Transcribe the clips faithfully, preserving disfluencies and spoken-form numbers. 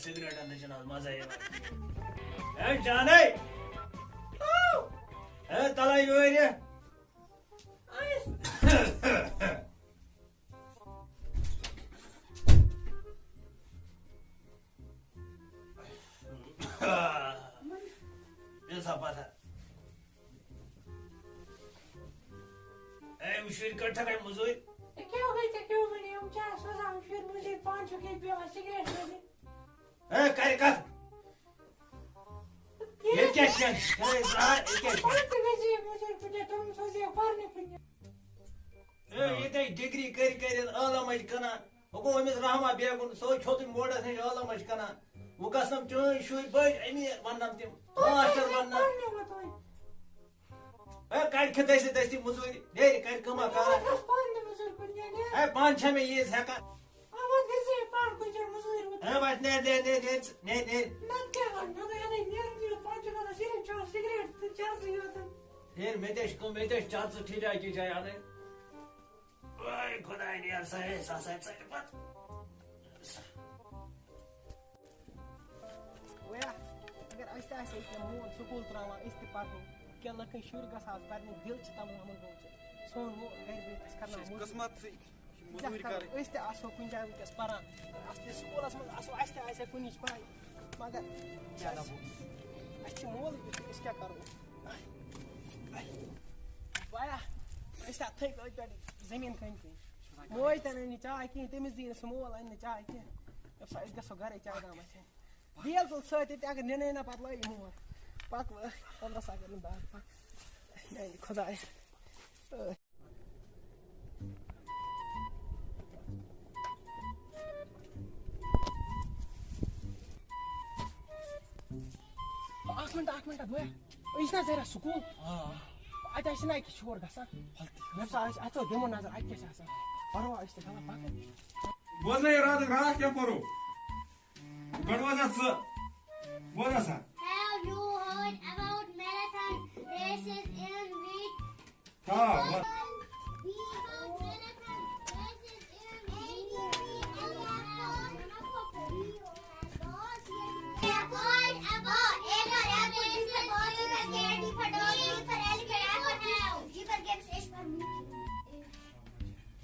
سگریٹن تہِ چھُنہٕ آز مزے یِوان۔ اے جانے! اے تلے یورٕ! بیٚہہ سا پتھر۔ اے، یِم شُرۍ کَتہِ چھَکھ اَمہِ مٔزوٗرۍ؟ ژےٚ کیٛاہ گٔے، ژےٚ کیٛاہ وَنے؟ یِم چھِ اَسہِ سوزان، یِم شُرۍ مٔزوٗرۍ، پانہٕ چھُکھ ییٚتہِ بیٚہوان سِگریٹ مٔزوٗرۍ۔ اے، کَرِ کَتھ؟ ییٚتہِ کیٛاہ چھِ؟ اے، زٕ ہا، ییٚتہِ کیٛاہ چھِ؟ پانہٕ تہِ گژھِ یہِ مٔزوٗرۍ کُنہِ جایہِ، تِم سوزِ یہِ پَرنہِ کُنہِ جایہِ۔ اے، ییٚتہِ ڈگری کٔرۍ کٔرِتھ عٲلم ٲسۍ کٕنان۔ وۄنۍ گوٚو أمِس رحمہ بیگُن، سُہ چھوٚتُن موڈَس نِش عٲلم ٲسۍ کٕنان۔ وۄنۍ گژھنم چٲنۍ شُرۍ بٔڑۍ أمیٖر، وَننم تِم ماسٹر بَننم۔ اے، کَڑِ کھے دٔستی دٔستی مٔزوٗرِ، نیرِ کَرِ کٲمہ کارا۔ اے، پانہٕ چھےٚ مےٚ ییٖژ ہٮ۪کان۔ اے، وَتھ نیر، نیر، نیر، نیر ژٕ، نیر، نیر۔ نیر، مےٚ تہِ چھِ کٲم، مےٚ تہِ چھِ چرسہٕ ٹھیٖک جایہِ کہِ جایہِ اَنٕنۍ۔ وٲے خۄداے، نیر سا ہے، سا سا ژَلہِ پَتہٕ۔ ویا، اگر أسۍ تہِ آسہِ ہے کینٛہہ مول سکوٗل ترٛاوان، أسۍ تہِ پَرہو۔ کینٛہہ لۄکٕٹۍ شُرۍ گژھِ آز پَرنہِ، دِل چھِ تَمَن ہُمَن گوٚمژٕ۔ سون مول گَرِ بِہِتھ اَسہِ کَرناوان مٔزوٗرۍ۔ قٕسمت سۭتۍ چھِ کیٛاہ مٔزوٗرۍ کَرو؟ کَرٕنۍ۔ أسۍ تہِ آسہو کُنہِ جایہِ وٕنکیٚس پَران۔ اَصلی سکوٗلَس منٛز آسو، اَسہِ تہِ آسہِ ہے کُنِچ پَے۔ مگر کیٛاہ اَسہِ، دَپو؟ اَسہِ چھِ مولٕے یُتھُے، أسۍ کیٛاہ کَرو؟ وایا، أسۍ تہِ تھٔکۍ أتھۍ پٮ۪ٹھ زٔمیٖن کٕنۍ کٕنۍ۔ موج تہِ نہٕ اَنہِ چاے کِہیٖنۍ، تٔمِس دی نہٕ سُہ مول، اَنہِ نہٕ چاے کینٛہہ۔ دَپ سا، أسۍ گژھو گَرَے چاے دامَس ہٮ۪تھ۔ بیل تُل سۭتۍ تہِ، اگر نِنَے نہ پَتہٕ لٲگۍ مول۔ پَک وۄنۍ، پَنٛداہ ساس کَرُن دَگ، پَک۔ میٛانہِ خۄدایہِ۔ اکھ مِنٹ، اکھ مِنٹ، بٲے۔ یہِ چھُنہ ذرا سکوٗل؟ آ۔ اَتہِ آسہِ نہ أکِس شور گژھان؟ مےٚ باسان، أسۍ اَژو، دِمو نظر، اَتہِ کیٛاہ چھِ آسان۔ پَرواے، أسۍ تہِ گژھو پَکٕنۍ۔ بوزنٲیِو راتُک، راتھ کیٛاہ پوٚرُو؟ گۄڈٕ وَن سا ژٕ۔ بوز سا۔ Have you heard about marathon races in wheat? ہاں، وَن۔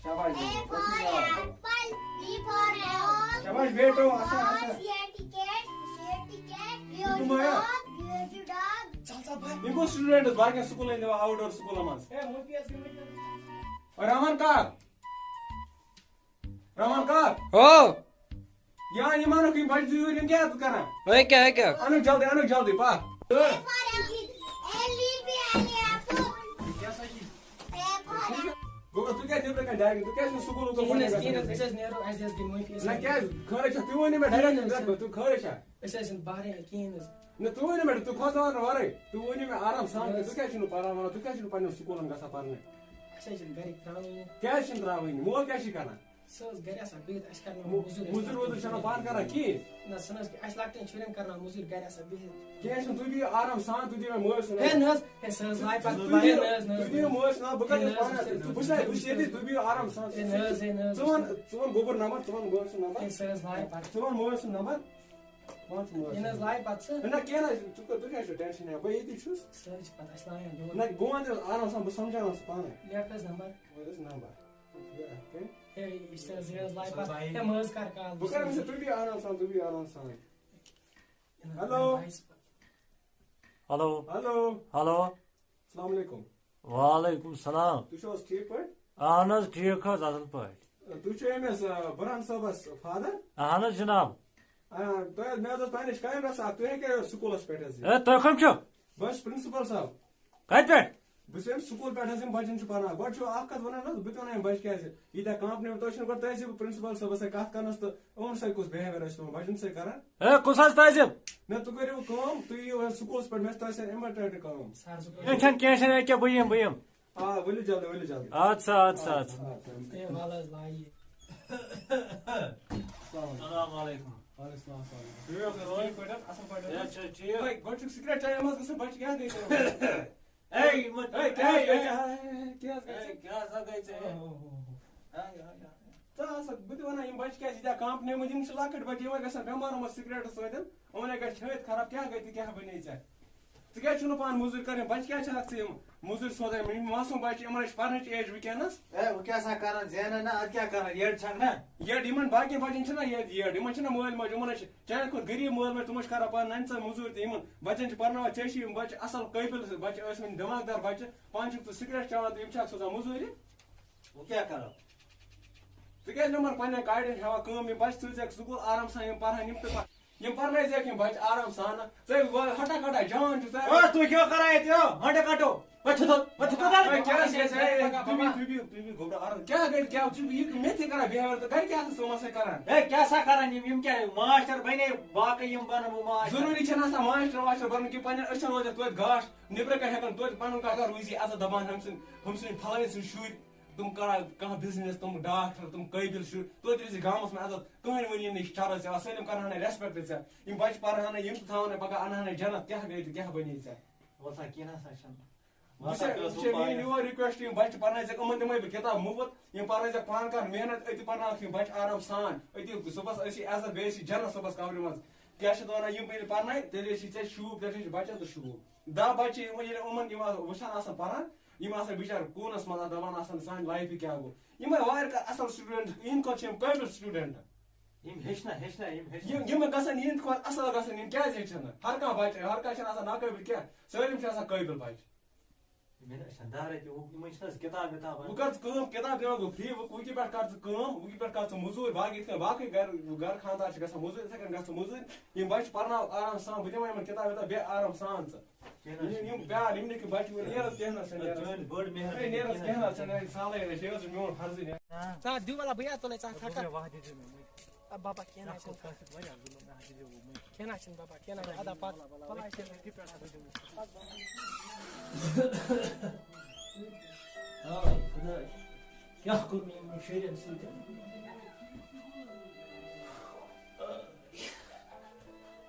شاباش بیٹو۔ شاباش بیٹو، اچھا، اچھا۔ تم آیا؟ یِم گوٚو students باقین سکوٗلن دِوان، outdoor سکوٗلن منٛز۔ رحمان کاک۔ رحمان کاک۔ ہو۔ یا یِم اَنُکھ یِم بَچہٕ زٕ یوٗرۍ، یِم کیٛاہ اَتھ کران؟ ہے کیٛاہ، ہے کیٛاہ؟ اَنُکھ جلدی، اَنُکھ جلدی، پَکھ۔ گوٚبرا، ژٕ کیٛازِ نیٚبرٕ کَنہِ ڈایِنٛگ؟ ژٕ کیٛازِ چھُکھ نہٕ سکوٗلُک کِہیٖنۍ حظ، کِہیٖنۍ حظ، أسۍ حظ نیرو، اَسہِ حظ گٔے معٲفی، أسۍ نہ، حظ کیٛازِ؟ خٲرٕے چھا؟ تُہۍ ؤنِو مےٚ کِہیٖنۍ ڈایریکٹ، حظ، بہٕ چھُس خٲرٕے چھا؟ أسۍ حظ چھِنہٕ بحرین کِہیٖنۍ حظ۔ نہ، تُہۍ ؤنِو مےٚ، تُہۍ کھوژناوان نہٕ وَرٲے۔ تُہۍ ؤنِو مےٚ آرام سان، نہ حظ۔ تُہۍ کیٛازِ چھِو نہٕ پَران وَنان؟ تُہۍ کیٛازِ چھِو نہٕ پَنٕنٮ۪ن سکوٗلَن گژھان پَرنہِ؟ اَسہِ حظ چھِنہٕ گَرِکۍ ترٛاوٲنی۔ کیٛازِ چھِنہٕ ترٛاوٲنی؟ مول کیٛاہ چھِ کَران؟ سُہ حظ گَرِ آسان بِہِتھ، اَسہِ کَرناوان مو-، مٔزوٗرۍ۔ مٔزوٗرۍ ؤزوٗرۍ چھَنہٕ پانہٕ کَران کِہیٖنۍ۔ نہ، سُہ نہ حظ، اَسہِ لۄکٹٮ۪ن شُرٮ۪ن کَرناوان مٔزوٗرۍ گَرِ آسان بِہِتھ۔ کینٛہہ چھُنہٕ، تُہۍ بِہِو آرام سان، تُہۍ دِیِو مےٚ مٲلۍ سُنٛد ہے نمبر۔ نہ حظ، ہے سُہ حظ لایہِ پَتہٕ، تُہۍ ہے بِہِو، نہ حظ، نہ حظ، تُہۍ دِیِو مٲلۍ سُنٛد نمبر، بہٕ کَتہِ ہے نہ حظ، پَرٕ؟ ہے نہ حظ۔ بہٕ چھُسا، بہٕ چھُس ییٚتی، تُہۍ بِہِو آرام سان۔ ہے نہ حظ، ہے نہ حظ۔ ژٕ وَن، ژٕ وَن گوٚبُر نمبر، ژٕ وَن مٲلۍ سُنٛد نمبر۔ ہے سُہ حظ لایہِ پَتہٕ۔ ژٕ وَن مٲلۍ سُنٛد نمبر۔ پانٛژھ مٲلۍ۔ یہِ نہ حظ لایہِ پَتہٕ سُہ۔ نہ، کینٛہہ نہ حظ چھُنہٕ، ژٕ کیٛاہ، تُہۍ کیٛاہ چھُو ٹٮ۪نشَن ہٮ۪وان؟ بہٕ ییٚتی چھُس۔ سُہ حظ چھِ پَتہٕ اَسہِ لایان دۄہَے۔ نہ، بہٕ وَنہٕ تٔمِس آرام سان، بہٕ سَمجھاوَن سُہ پانَے۔ لیکھ حظ نمبر۔ وَن حظ نمبر۔ ہے، یہِ چھِ حظ، یہِ حظ لایہِ پَتہٕ۔ ہے، مٲنٛز کَر کال۔ بہٕ کَرٕ أمِس سۭتۍ، تُہۍ بِہِو آرام سان، تُہۍ بِہِو آرام سان۔ یہِ نہ حظ ہیلو۔ لایہِ سُہ پَتہٕ۔ ہیلو۔ ہیلو۔ ہیلو۔ السلام علیکم۔ وعلیکم السلام۔ تُہۍ چھِو حظ ٹھیٖک پٲٹھۍ؟ اہن حظ، ٹھیٖک حظ، اصل پٲٹھۍ۔ تُہۍ چھِو أمِس، آ، بُرہان صٲبَس فادر؟ اہن حظ جناب۔ آ، تۄہہِ حظ، مےٚ حظ ٲس تۄہہِ نِش کامہِ رژھ اکھ، تُہۍ ہیٚکِو یور سکوٗلَس پٮ۪ٹھ حظ یِتھ؟ ہے، تُہۍ کٕم چھِو؟ بہٕ حظ چھُس پرنسپل صٲب۔ کَتہِ پٮ۪ٹھ؟ بہٕ چھُس أمِس سکوٗل پٮ۪ٹھ حظ یِم بَچَن چھُ پَرناوان۔ گۄڈٕ چھُو اَکھ کَتھ وَنان حظ، بہٕ تہِ وَنہٕ یِم بَچہٕ کیٛازِ ییٖتیٛاہ کانٛپنہِ، تۄہہِ چھُنہٕ گۄڈٕ تۄہہِ ٲسِو پرنسپل صٲبَس سۭتۍ کَتھ کَرنَس تہٕ یِمَن سۭتۍ کُس behaviour ٲسۍ تِمَن بَچَن سۭتۍ کَران؟ ہے، کُس حظ تہذیٖب؟ نہ، تُہۍ کٔرِو کٲم، تُہۍ یِیِو حظ سکوٗلَس پٮ۪ٹھ، مےٚ چھِ تۄہہِ سۭتۍ important کٲم۔ سَر، سُہ کینٛہہ چھَنہٕ، کینٛہہ چھَنہٕ، ییٚکیٛاہ بہٕ یِمہٕ، بہٕ یِمہٕ۔ آ، ؤلِو جلدی، ؤلِو جلدی۔ اَدٕ سا، اَدٕ سا، اَدٕ سا۔ اَدٕ سا۔ اے، وَلہٕ حظ، لایہِ۔ السلام علیکم۔ السلام علیکم۔ وعلیکم السلام، السلام علیکم۔ ٹھیٖک حظ، ٹھیٖک پٲٹھۍ حظ، اَصٕل پٲٹھۍ حظ۔ صحت چھا ٹھیٖک؟ ہے، گۄڈٕ چھُکھ سِگریٹ چٮ۪وان، اَمہِ منٛز گٔژھ نہٕ بَچہِ کینٛہہ گٔے۔ اے، یِمَن، اے، کیٛاہ حظ اے، گٔے اے، ژےٚ؟ اے، کیٛاہ حظ گٔے اے، ژےٚ؟ کیٛاہ سا گٔے ژےٚ؟ اوہ، اوہ، اوہ، اوہ۔ A, A, A, A. تہٕ ہسا بہٕ تہِ وَنان، یِم بَچہٕ کیٛازِ ییٖتیٛاہ کانٛپنیمٕتۍ، یِم چھِ لۄکٕٹۍ بَچہٕ، یِمَے گژھن بٮ۪مار یِمو سِگریٹو سۭتۍ، یِمَن ہے گژھِ چھٲتۍ خراب، کیٛاہ گٔے تہٕ کیٛاہ بَنے ژےٚ؟ ژٕ کیٛازِ چھُکھ نہٕ پانہٕ موٚزوٗرۍ کَران؟ بَچہٕ کیٛازِ چھِ ہٮ۪کھ ژٕ یِم موٚزوٗرۍ سوزان؟ یِم معصوٗم بَچہٕ، یِمَن ہے چھِ پَرنٕچ ایج وٕنکیٚنَس۔ اے، وۄنۍ کیٛاہ سا کَران، زینان نہ، اَدٕ کیٛاہ کَران، ییٚڑ چھَکھ نہ؟ ییٚڑ یِمَن باقیَن بَچَن چھِنہ ییٚتہِ ییٚڑ، یِمَن چھِنہ مٲلۍ ماجہِ، یِمَن ہے چھِ چانہِ کھۄتہٕ غریٖب مٲلۍ ماجہِ، تِمَن چھِ کَران پَرناوان ژےٚ موٚزوٗرۍ تہٕ یِمَن بَچَن چھِ پَرناوان ژےٚ چھِ، یِم بَچہٕ اَصٕل قٲبِل بَچہٕ ٲسۍ وۄنۍ دٮ۪ماغدار بَچہٕ، پانہٕ چھُکھ ژٕ سِگریٹ چٮ۪وان تہٕ یِم چھِ اَکھ سوزان موٚزوٗرِ۔ وۄنۍ کیٛاہ کَرو؟ ژٕ کیٛازِ نہٕ یِمَن پنٛنٮ۪ن کاڑٮ۪ن ہٮ۪وان کٲم؟ یِم بَچہٕ سوٗزِکھ سکوٗل آرام سان، یِم پَرہَن، یِم تہِ پَرَن۔ یِم پَرنٲیزِہَکھ یِم بَچہٕ آرام سان۔ ژٕ ہے ہَٹا کَٹا جان چھُکھ ژٕ۔ آ، تُہۍ کیٛاہ کَران ییٚتہِ؟ آ، ہَٹا کَٹو۔ وۄتھ تھوٚد، وۄتھ تھوٚد۔ ہے، کیٛاہ چھِ أسۍ؟ ہے، ہے، تُہۍ بِہِو، تُہۍ بِہِو، تُہۍ بِہِو، گوٚبرا، آرام۔ کیٛاہ گٔے؟ کیٛاہ چھُ یہِ مےٚ تہِ کَران بِہیوِیر تہٕ گَرِ کیٛاہ آسان ژٕ یِمَن سۭتۍ کَران؟ ہے، کیٛاہ سا کَران یِم؟ یِم کیٛاہ ماسٹر بَنے؟ باقٕے یِم بَنَن وۄنۍ ماسٹر۔ ضروٗری چھَنہٕ آسان ماسٹر واسٹر بَنُن کینٛہہ، پنٛنٮ۪ن أچھَن روزِ توتہِ گاش۔ نیٚبرٕ کَنہِ ہٮ۪کَن توتہِ پَنُن کانٛہہ کانٛہہ روٗزی عزت دَپان، ہُمۍ سٕنٛدۍ، ہُمۍ سٕنٛدۍ فَلٲنۍ سٕنٛدۍ شُرۍ۔ تِم کران کانٛہہ بزنس، تِم ڈاکٹر، تِم قٲبِل شُرۍ، توتہِ روزِ گامس منٛز عزت۔ کٕہٕنۍ ونی نہٕ یہِ چھُ چرس یِوان، سٲلِم کرہن نہٕ ریسپیکٹ ژےٚ۔ یِم بچہٕ پرہن نہٕ، یِم تہِ تھاون نہٕ پگاہ، انہن نہٕ جنت، کیٛاہ گٔے تہٕ کیٛاہ بنے ژےٚ؟ وَلہٕ سا، کینٛہہ نہ سا چھُنہٕ۔ بہٕ وَلہٕ سا، چھُس، کیٛاہ یہِ چھِ سا میٛٲنۍ پانہٕ؟ یور ریکویسٹ، یِم بچہٕ پرنٲے ژےٚ، یِمن دِمے بہٕ کِتاب مُفت، یِم پرنٲے ژےٚ پانہٕ کر محنت، أتی پرناوکھ یِم بچہٕ آرام سان، أتی صُبحس ٲسی عزت، بیٚیہِ ٲسی جنت صُبحس قبرِ منٛز۔ کیٛاہ چھِ اَتھ وَنان، یِم ییٚلہِ پرنٲے، تیٚلہِ ٲسی ژےٚ شوٗب، تیٚلہِ ٲسی بچن تہِ شوٗب۔ دَہ بچہٕ یِم ییٚلہِ یِمن، یِم آسان وٕچھان آسان پران، یِم آسان بِچارٕ کوٗنس منٛز دَپان آسان، سانہِ لایفہِ کیٛاہ گوٚو؟ یِمے واریاہ کانٛہہ اَصٕل سٹوٗڈنٛٹ، یِہِنٛدِ کھۄتہٕ چھِ یِم قٲبِل سٹوٗڈنٛٹ۔ یِم ہیٚچھنا، ہیٚچھنا، یِم ہیٚچھنا۔ یِم، یِم گژھن یِہِنٛدِ کھۄتہٕ اَصٕل گژھن، یِم کیٛازِ ہیٚچھن نہٕ؟ ہر کانٛہہ بچہٕ، ہر کانٛہہ چھِنہٕ آسان ناقٲبِل کینٛہہ، سٲلِم چھِ آسان قٲبِل بچہٕ۔ مےٚ نہ چھَنہٕ دَہ رۄپیہِ، ہُہ، یِمَن چھِنہٕ حظ کِتاب وِتاب اَنٕنۍ؟ وۄنۍ کر ژٕ کٲم، کِتاب دِوان گوٚو فری، وۄنۍ وٕنکہِ پٮ۪ٹھ کر ژٕ کٲم، وٕنکہِ پٮ۪ٹھ کر ژٕ موٚزوٗرۍ، باقٕے یِتھ کٔنۍ باقٕے گرٕ، گرٕ خانٛدار چھِ گژھان موٚزوٗرۍ، یِتھَے کٔنۍ گژھ ژٕ موٚزوٗرۍ۔ یِم بچہٕ پرناو آرام سان، بہٕ دِمہٕ یِمَن کِتاب وِتاب بیٚیہِ آرام سان ژٕ۔ کینٛہہ نہ حظ یِم، یِم چھُنہٕ۔ پیار، یِم نہٕ کہِ بچہٕ وۄنۍ نیرَس کینٛہہ نہ ژٕ نیرَس۔ چٲنۍ بٔڑ مہربٲنی، ہے، نیرَس کینٛہہ کینٛہہ نہ نہ ژٕ چھُنہٕ۔ نیرَس، سہلٕے نہ چھِ، یہِ حظ چھُ میون فرضٕے نہ۔ ژٕ ہا دِیِو وَلہ، بہٕ یَتھ تُلَے ژٕ اَتھ ہَٹَس۔ واہ دِژ مےٚ مٔنٛزۍ۔ آ، بابا، کینٛہہ نہ ژےٚ چھُنہٕ۔ کوٚر کٲنٛسہِ سۭتۍ واریاہ ظُلُم، مےٚ ہا دِژ وۄنۍ مٔنٛزۍ۔ کینٛہہ نہ چھُنہٕ بابا، کینٛہہ نہ چھُنہٕ۔ ادا پَتہٕ، پَتہٕ آسہِ کینٛہہ۔ ہاے خۄداے، کیٛاہ کوٚر مےٚ یِمَن شُرٮ۪ن سۭتۍ؟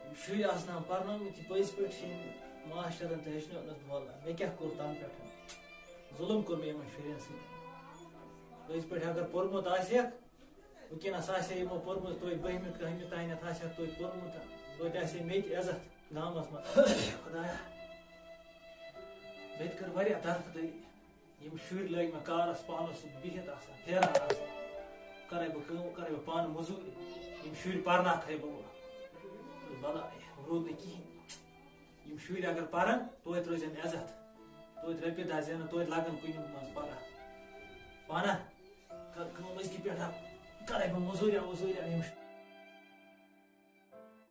یِم شُرۍ آسنہٕ ہن پَرنٲومٕتۍ، یہِ پٔزۍ پٲٹھۍ چھِ یِم ماسٹرَن تہِ ہیٚچھنٲونَس بولان۔ مےٚ کیٛاہ کوٚر تَنہٕ پٮ۪ٹھ؟ ظُلُم کوٚر مےٚ یِمَن شُرٮ۪ن سۭتۍ۔ پٔزۍ پٲٹھۍ اگر پوٚرمُت آسہِ ہا، وٕنکیٚنَس آسہِ ہا یِمو پوٚرمُت، توتہِ بٔہمہِ کٔہمہِ تانٮ۪تھ آسہِ ہا توتہِ پوٚرمُت، توتہِ آسہِ ہے مےٚ تہِ عزت گامَس منٛز۔ خۄدایا، مےٚ تہِ کٔر واریاہ طرفدٲری۔ یِم شُرۍ لٲگۍ مےٚ کارَس، پانَس سۭتۍ بِہِتھ آسان، پھیران آسان۔ کَرَے بہٕ کٲم، کَرَے بہٕ پانہٕ مٔزوٗرۍ، یِم شُرۍ پَرناوکھَے بہٕ وۄنۍ۔ بَلاے، روٗد نہٕ کِہیٖنۍ۔ یِم شُرۍ اگر پَرَن، توتہِ روزن عزت، توتہِ رۄپیہِ دَہ زینَن، توتہِ لَگَن کُنہِ منٛز پَگاہ۔ پانہ کر کٲم أزکہِ پٮ۪ٹھ، کَرَے بہٕ مٔزوٗریا ؤزوٗریا، یِم